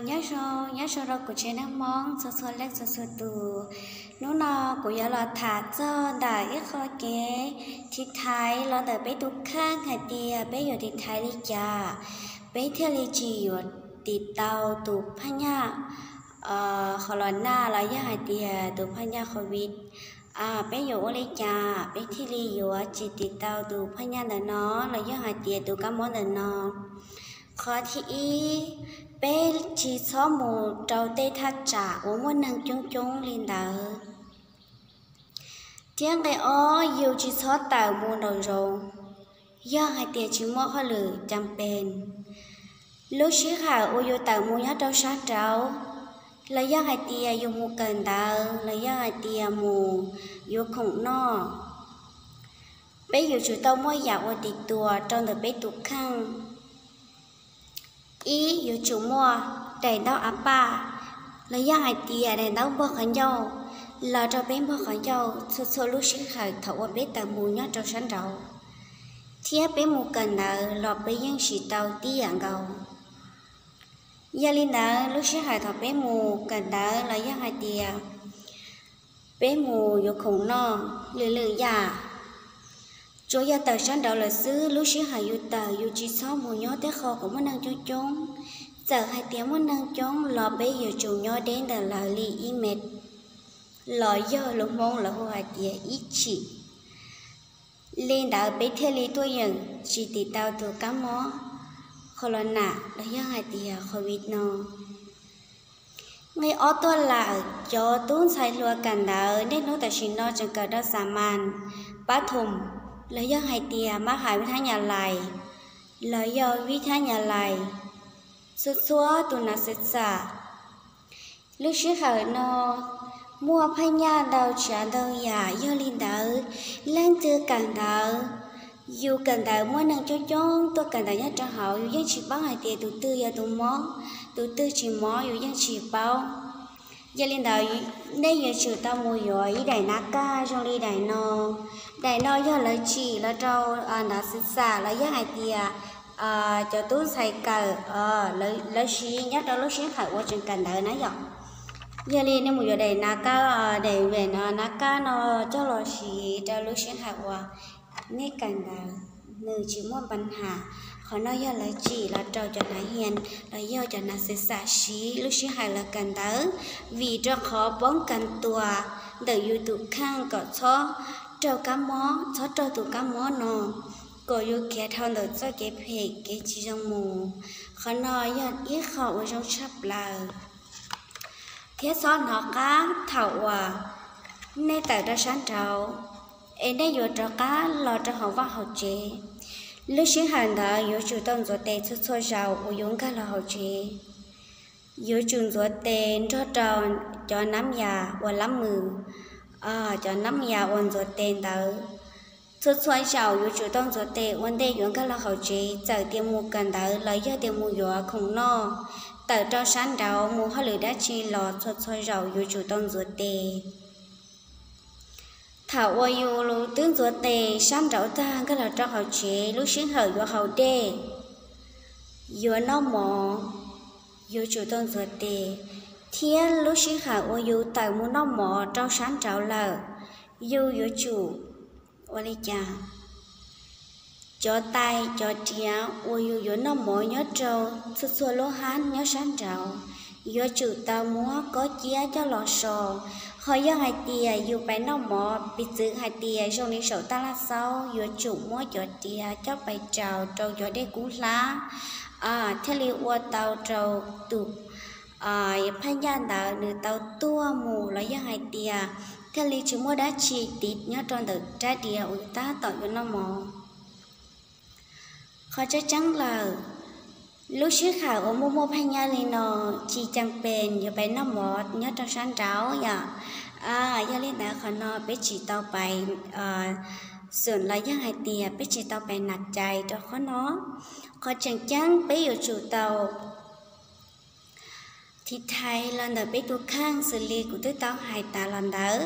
Nyob zoo, nyob zoo rau kuv tsev neeg Hmoob txhua txhua leej txhua txhua tus. Hnub no kuv yuav los tham txog ntawm ib qho kev tiv thaiv los ntawm peb tus kheej hais tias peb yuav tiv thaiv li cas peb thiaj li tsis yuav tiv tau tus phaj nyaj qhov los naj los yog hais tias tus phaj nyaj covid. Peb yuav ua li cas peb thiaj li yuav tsis tiv tau tus phaj nyaj ntawm no los yog hais tias tus kab mob ntawm no? Qhov thib ib, peb tsis txhob mus rau tej thaj tsam uas muaj neeg coob coob li ntawd. Thiab nqe ob, yus tsis txhob tawm mus nraum zoov yog hais tias tsis muaj hauj lwm cam pes. Lub sij hawm uas yus tawm mus nyob rau sab nraud, los yog hais tias yus mus kawm ntawv los yog hais tias mus yuav khoom noj, peb yuav tsum tau muaj yam uas tiv tuas rau ntawm peb tus kheej. Ib, yuav tsum muaj daim ntaub a paj los yog hais tias daim ntaub npog qhov ncauj los rau peb npog qhov ncauj txhua txhua lub sij hawm thaum uas peb tawm mus nyob rau sab nraud, thiab peb mus kawm ntawv los peb yeej siv tau tib yam nkaus. Yog li ntawd lub sij hawm thaum peb mus kawm ntawv los yog hais tias peb mus yuav khoom noj, lwm lwm yam, tsuas yog tawm sab nraud lawm xwb, lub sij hawm yus tawm yus tsis txhob mus nyob tej qho uas muaj neeg coob coob. Txawm hais tias muaj neeg coob los peb yuav tsum nyob deb ntawm lawv li ib mev, los yog lus Hmoob lawv hu hais tias ib tshim. Li ntawd peb thiaj li tuaj yeem tsis tiv tau tus kab mob qhov los naj los yog hais tias covid no. Nqe ob tuaj lawm, cov tub ntxhais hluas kawm ntawv niaj hnub tam sim no tseem kawm rau xa mas, pab thum, los yog hais tias mab has vib thab nyas lais, los yog vib thab nyas lais, txhua txhua tus nas xwv xam. Lub sij hawm no muaj phaj nyaj ntau tsav ntau yam, yog li ntawd leej twg kawm ntawv, yus kawm ntawv muaj neeg coob coob tuaj kawm ntawv nyob rau hauv, yus yeej tsis paub hais tias tus twg yog tus mob, tus twg tsis mob, yus yeej tsis paub. Yog li ntawd nej yuav tsum tau mus yuav ib daim nav kaj zoo li daim no. Daim no yog lawv tsim los rau nas xwv xam los yog hais tias cov tub ntxhais kawm lawv siv nyob rau lub sij hawm uas tseem kawm ntawv na yom. Yog li nej mus yuav daim nav kaj, daim vem nav kaj no coj los siv rau lub sij hawm uas nej kawm ntawv, nws tsis muaj npa nham. Qhov no yog lawv tsim los rau cov nav hias los yog cov nas xwv xam siv lub sij hawm lawv kawm ntawv, vim rau qhov poob kas tuas ntawm yus tus kheej kom txhob raug kab mob, txhob raug tus kab mob no, kom yus khiav dhau ntawm txoj kev phem kev tsis zoo mus. Qhov no yog ib qho uas zoo tshaj plaws. Thiab txhob hnov qab thaum uas nej tawm rau sab nraud es nej yuav rov qab los rau hauv vaj hauv tsev. Lub sij hawm ntawd yuav tsum tau ntxuav tes txhua txhua zaus uas yuav nkag los hauv tsev. Yuav tsum ntxuav tes nrog rau cov nab yas uas lab mws, cov nab yas uas ntxuav tes ntawd. Txhua txhua zaus yuav tsum tau ntxuav tes ua ntej yuav nkag los hauv tsev, txawm tias mus kawm ntawv los yog tias mus yuav khoom noj, tawm rau sab nraud mus hauj lwm dab tsi los txhua txhua zaus yuav tsum tau ntxuav tes. Thaum uas yus twb ntxuav tes sab nraud tag nkag los rau hauv tsev, lub sij hawm yuav haus dej, yuav noj mov, yuav tsum tau ntxuav tes, thiab lub sij hawm uas yus tawm mus noj mov rau sab nraud lawm, yus yuav tsum ua li cas? Cov tais cov riam uas yus yuav noj mov nyob rau txhua txhua lub hab nyob sab nraud, yuav tsum tau muab kob ciab coj los so. Ho yog hais tias yus pais noj mov, piv txwv hais tias zoo li saum taj laj xaub, yuav tsum muab cov riam coj pais rau rau cov dej kub hlab, thiaj li ua tau rau tus phaj nyaj ntawd nws tau tuag mus los yog hais tias thiaj li tsis muaj dab tsi tiv nyob rau ntawm rab riam uas yus tab tom yuav noj mov. Qhov tseeb tseeb lawm, lub sij hawm uas muaj muaj phaj nyaj li no, tsis ceem pes yuav pais noj mov nyob rau sab nraud yom. Yog li ntawd qhov no peb tsis tau pais xum los yog hais tias peb tsis tau pais nas cai rau qhov no. Qhov tseem ceeb peb yuav tsum tau tiv thaiv los ntawm peb tus kheej xws li kuv twb tau hais tas los ntawd.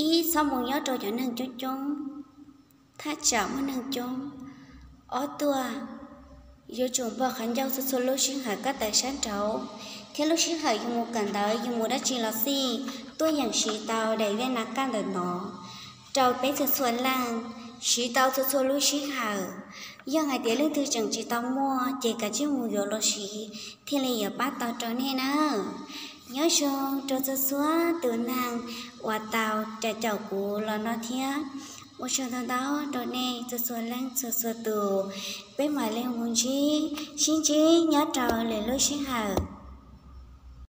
Ib, txhob mus nyob rau cov neeg coob coob, thaj tsam muaj neeg coob. Ob tuaj, yuav tsum npog qhov ncauj txhua txhua lub sij hawm koj tawm sab nraud, Thiab lub sij hawm yus mus kawm ntawv yus mus dab tsi los xij, tuaj yeem siv tau daim vij na kaj ntawm no rau peb txhua txhua leej, siv tau txhua txhua lub sij hawm. Yog hais tias leej twg tseem tsis tau muaj ces kav tsij mus yuav los siv thiaj li yuav pab tau rau nej nawb. Nyob zoo rau txhua txhua tus neeg uas tau caum kuv los no thiab. Ua tsaug ntau ntau rau nej txhua txhua leej txhua txhua tus. Peb mam li mus ntsib, sib ntsib nyob rau lwm lub sij hawm.